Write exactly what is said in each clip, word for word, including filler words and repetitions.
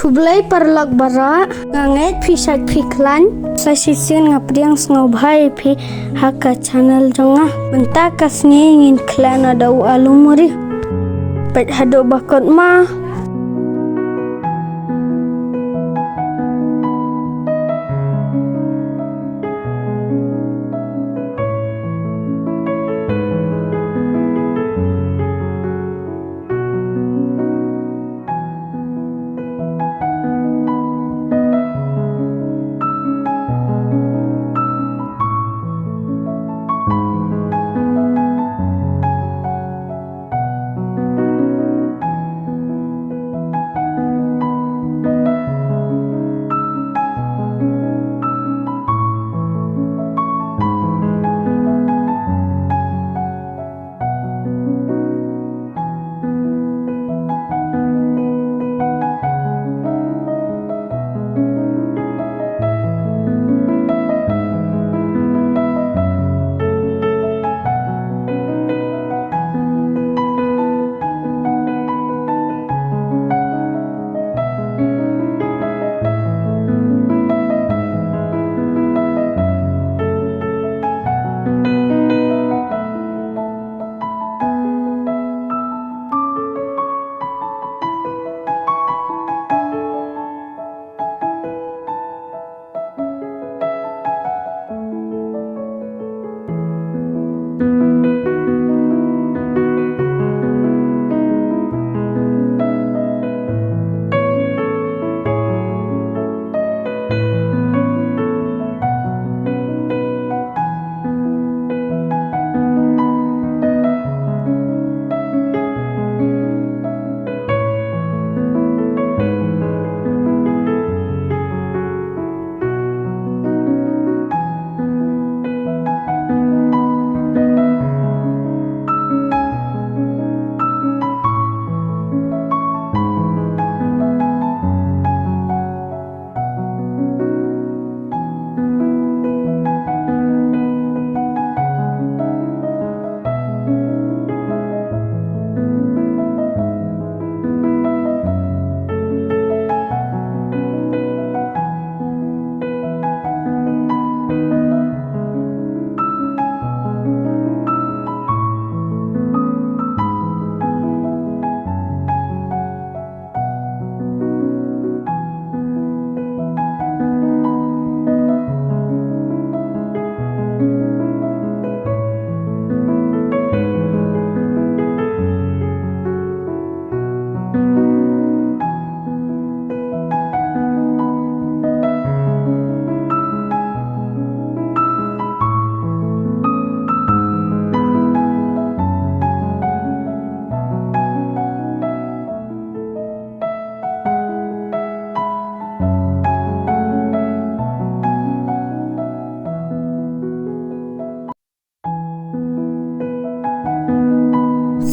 Blei paralok baroh, nga ngeit phi shait phi khlaiñ. Sa shisien nga pdiang sngewbha ïa phi ha ka channel jong nga. Mynta ka sngi ngin khleh noh da u alu muri. Peit haduh ba kut ma.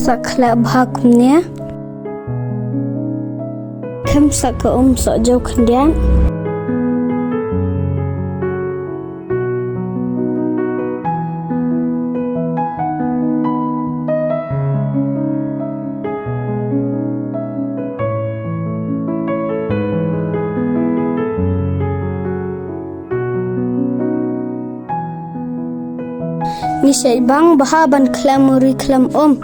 Sa khleh bha kumne. Khlem sa ka um soh jew khyndiat. Ngi shait bang bha ban khlem uri khlem um.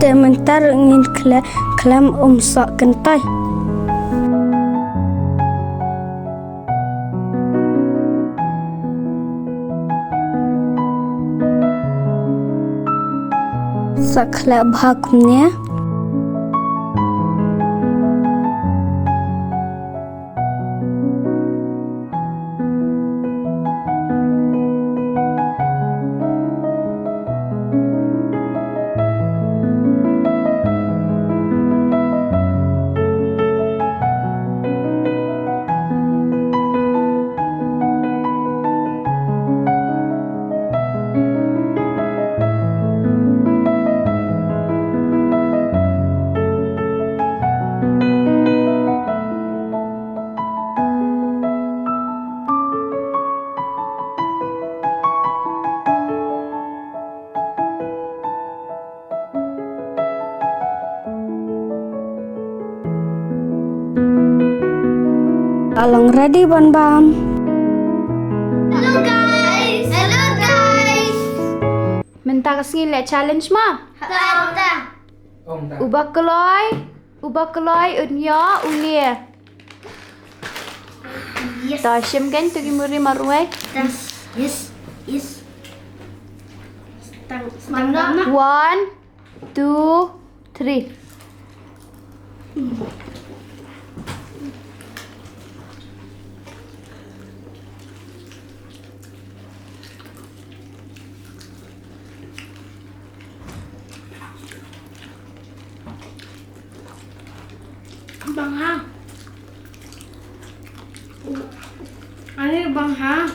Te mynta ruh ngin khlem, khlem um soh kynthei. Sa khleh bha kumne. Ka long ready ban bam. Hello guys. Hello guys. Mynta ka sngi leh challenge ma? Tang tang. Uba kloi, uba kloi un ïoh u lie. Yes. To shim kein to ki muri marwei. Yes. Yes. Yes. Tang tang. One, two, three. Bang ha. Ani bang ha.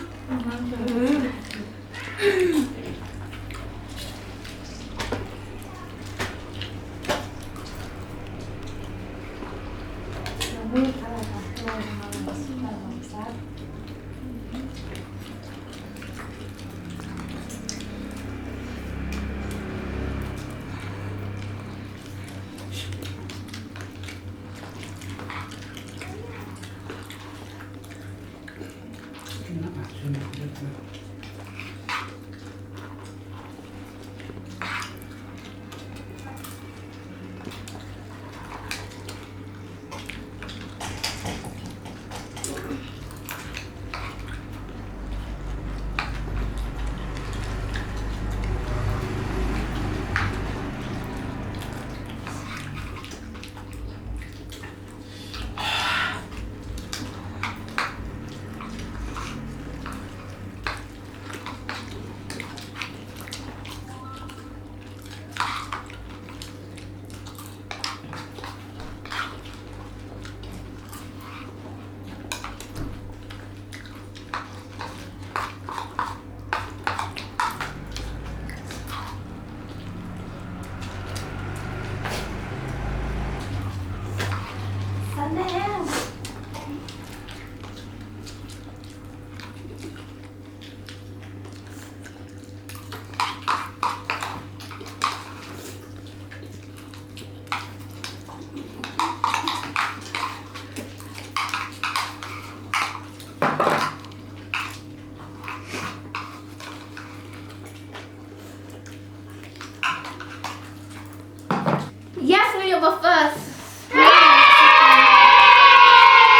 Yes, we have a first.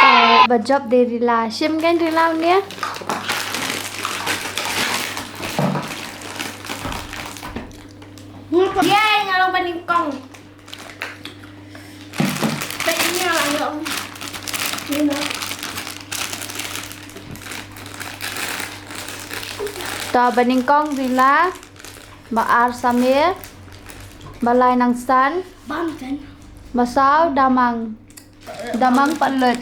Uh, ba jop de Rila. Shim kein Rila unia. Yay, nga long ba nyngkong. Peit ïa nga la ïoh. Ni na. Ta ba nyngkong Rila, ba ar Samir, ba lai Nangsan, ba saw Damang. Damang Patlut.